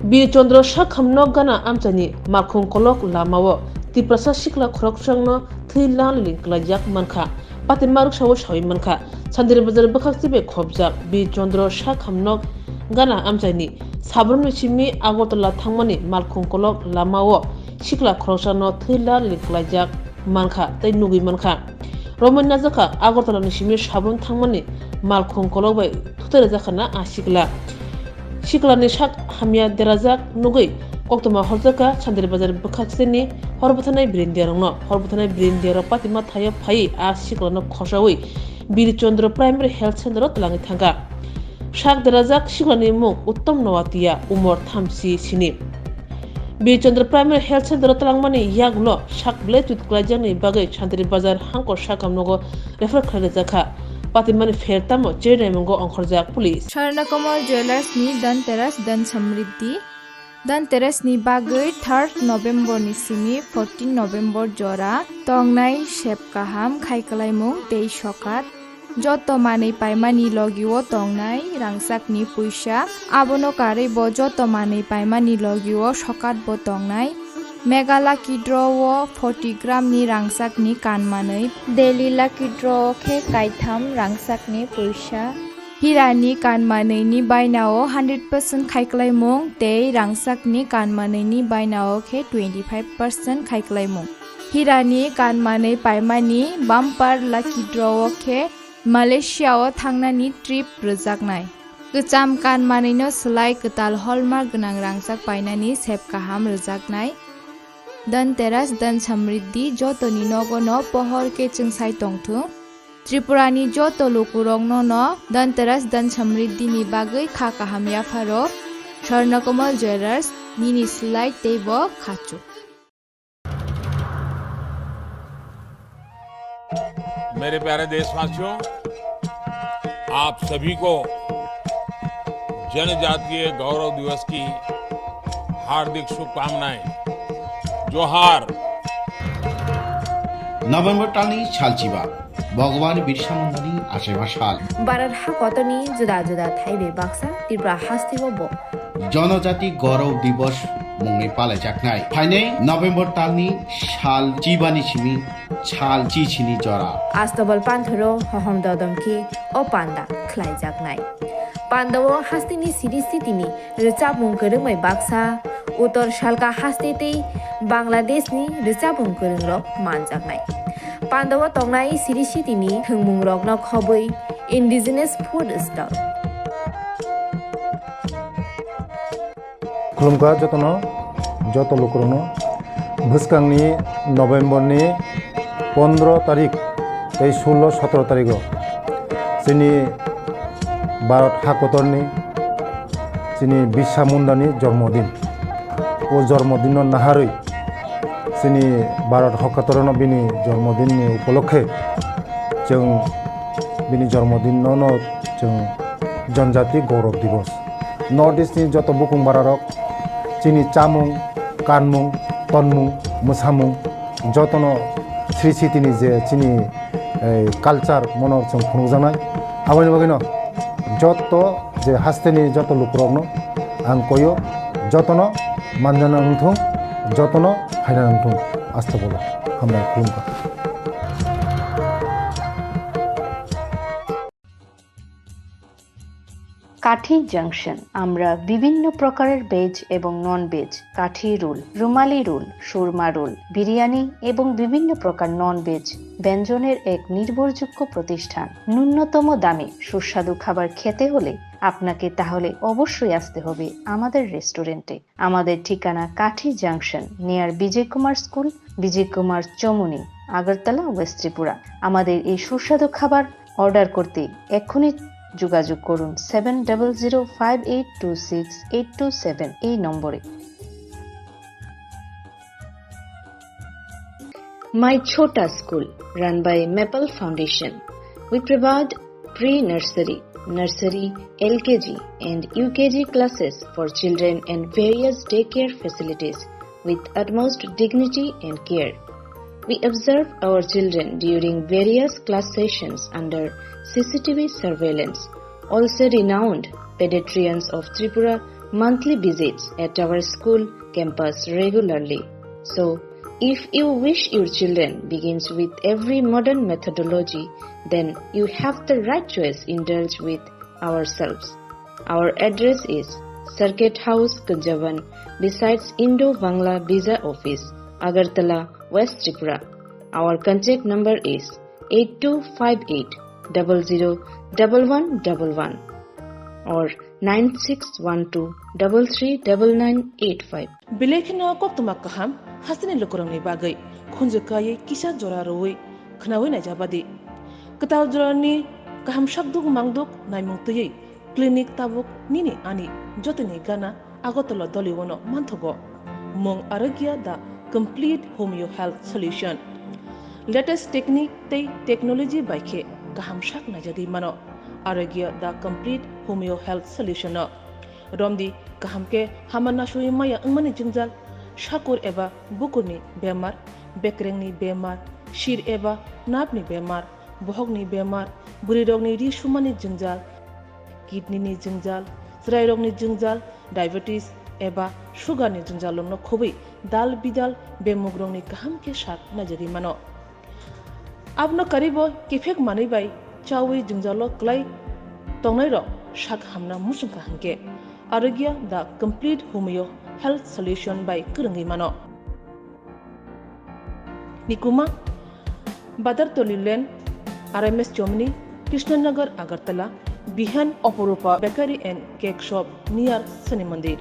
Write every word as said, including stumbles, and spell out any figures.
Bir Chandra Sakham nok gana amchaini malkhung kolok lamao Tiprasa sikla khoroksano thwi laliling klaijak mankha. Patima rwksao sawi mankha. Chandra Bazar bwkhak chibai khopjak Bir Chandra Sakham nok gana amchaini Sabramni simi Agartala thangmani malkhung kolok lamao sikla khoroksano thwi laliling klaijak mankha tei nugwi mankha. Romwi najakha Agartala ni simi Sabram thangmani malkhung kolok bai thutui rwjakha na a sikla. Siklani sak hamya derajak nugwi koktwma horjakha Chandra Bazar bwkhak sini hor bwtharnai brindiarokno. Hor bwtharnai brindiarok patima thaio phaiwi a siklano khosawi Bir Chandra Primary Health Center o twlangwi thangkha. Sak derajak siklani mung Uttom Noatia, umor thamsi sini. Bir Chandra Primary Health Center o twlangmani yagulo sak belai twitwk klaijakni bagwi Chandra Bazar hangkor sakam nogo refer khlai rwjakha. Patimani pher tamo cherwi naimungo ongkhorjak police. Swarnakomal Jewellers ni Dhanteras Dhan Samriddhi. Dhanteras ni bagwi third November ni simi fourteen November jora tongnai sep kaham khai kwlaimung tei sokat. Joto manwi paimani logio tongnai rangchakni puisa, abono karwi bo joto manwi paimani logio sokatbo tongnai. Mega Lucky Draw o forty gram ni rangchakni kan manwi, Daily Lucky Draw o khe kaitham rangchakni puisa. Hirani kan manwini bainao hundred percent khaiklaimung tei rangchakni kan manwini bainao khe twenty five percent khaiklaimung. Hirani kan manwi paimani Bumper Lucky Draw o khe Malaysia o thangnani trip rwjaknai. Kwcham kan manwino swlai kwtal hallmark gwnang rangchak painani sep kaham rwjaknai. Dhanteras Dhan Samriddhi jotoni nogo no pohor khe chwngsai tongthung. Tripura ni joto lukurokno no Dhanteras Dhan Samriddhi ni bagwi kha kaham yapharo. Swarnakomal Jewellers, nini swlai teibo khachuk. मेरे प्यारे देशवासियों, आप सभी को जनजातीय गौरव दिवस की हार्दिक शुभकामनाएं। जोहार। November talni salchiba, Bhagwan Birsa Mundani achaiba sal. Bharat hakotorni juda juda thaibai baksa Tripura hasteo bo Janajati Gaurav Divas mungwi palaijaknai. Phainai November talni sal chibani simi sal chichini jora. Astobal panthoro hohom dodom khe o panda khlaijaknai. Pandao hasteni siri sitini rwchapmung kwrwngbai baksa, Uttor Salka haste tei Bangladeshni rwchapmung kwrwngrok manjaknai. Pandao tongnai siri sitini thwngmungrokno khobwi indigenous food stall. Khulumkha jotono, joto lukurokno. Bwskangni November ni pondro tarik tei sullo sotro tarigo chini Bharat hakotorni chini Birsa Mundani jormodin. O jormodinno naharwi chini Bharat hakotorno bini jormodinni upolokhe chwng bini jormodinno no chwng Janjati Gaurav Divas. North East ni joto bukung bararok chini chamung, kanmung, tonmung, mwsamung jotono sri sitini je chini, eh, culture mono chwng phunukjaknai. Aboni bagwino joto je hasteni joto lukurokno ang koyo, jotono manjana wngthung, jotono phaina wngthung. Astobolo hambai khulumkha. কাঠি জাংশন, আমরা বিভিন্ন প্রকারের ভেজ এবং non veg, কাঠি রোল, রুমালি রোল, সুরমা রোল, বিরিয়ানি এবং বিভিন্ন প্রকার non veg ব্যঞ্জনের এক নির্ভরযোগ্য প্রতিষ্ঠান। ন্যূনতম দামে সুস্বাদু খাবার খেতে হলে আপনাকে তাহলে অবশ্যই আসতে হবে আমাদের রেস্টুরেন্টে। আমাদের ঠিকানা Kathi junction, near Bijoy Kumar school, Bijoy Kumar Chowmuhani, Agartala, west Tripura. আমাদের এই সুস্বাদু খাবার অর্ডার করতে এক্ষুনি যোগাযোগ করুন seven double zero five eight two six eight two seven এই নম্বরে। My Chhota School, run by Maple Foundation. We provide pre-nursery, nursery, L K G and U K G classes for children and various daycare facilities with utmost dignity and care. We observe our children during various class sessions under C C T V surveillance. Also renowned pediatricians of Tripura monthly visits at our school campus regularly. So, if you wish your children begins with every modern methodology, then you have the right choice. Indulge with ourselves. Our address is Circuit House, Kanjaban, besides Indo-Bangla Visa Office, Agartala, West Tripura. Our contact number is eight two five eight double zero double one double one or nine six one two double three double nine eight five. Belai kheno koktwma kaham hasteni lukurokni bagwi khunju kaiwi kisa jora rwui khnaui naijabadi. Kwtal jorani kaham sakduk mangduk naimung twiwi clinic tabuk nini ani jotoni gana Agartala Doliwono manthogo. Mung Arogya the Complete Homeo Health Solution. Latest technique tei technology bai khe kaham sak naijagwi mano Arogya the Complete Homeo Health Solution no. Romdi kaham khe hama nasui maya wngmani jwngjal, sakur eba bukurni bemar, bekrengni bemar, sir eba nerve ni bemar, bohokni bemar, bwrwirokni ri sumani jwngjal, kidney ni jwngjal, chwrairokni jwngjal, diabetes eba sugar ni jwngjal rokno khobwi dal bidal bemugrokni kaham khe sak naijagwi mano. Abono karibo kiphek manwi bai chaui jwngjalo kwlai tongnairok sak hamna muchungkha hwnkhe Arogya the Complete Homeo Health Solution bai kwrwngwi mano. Nikuma, Badartoli Lane, R M S Chomni, Krishnanagar, Agartala, Bihan, Oporupa Bakery and Cake Shop near Shani Mandir.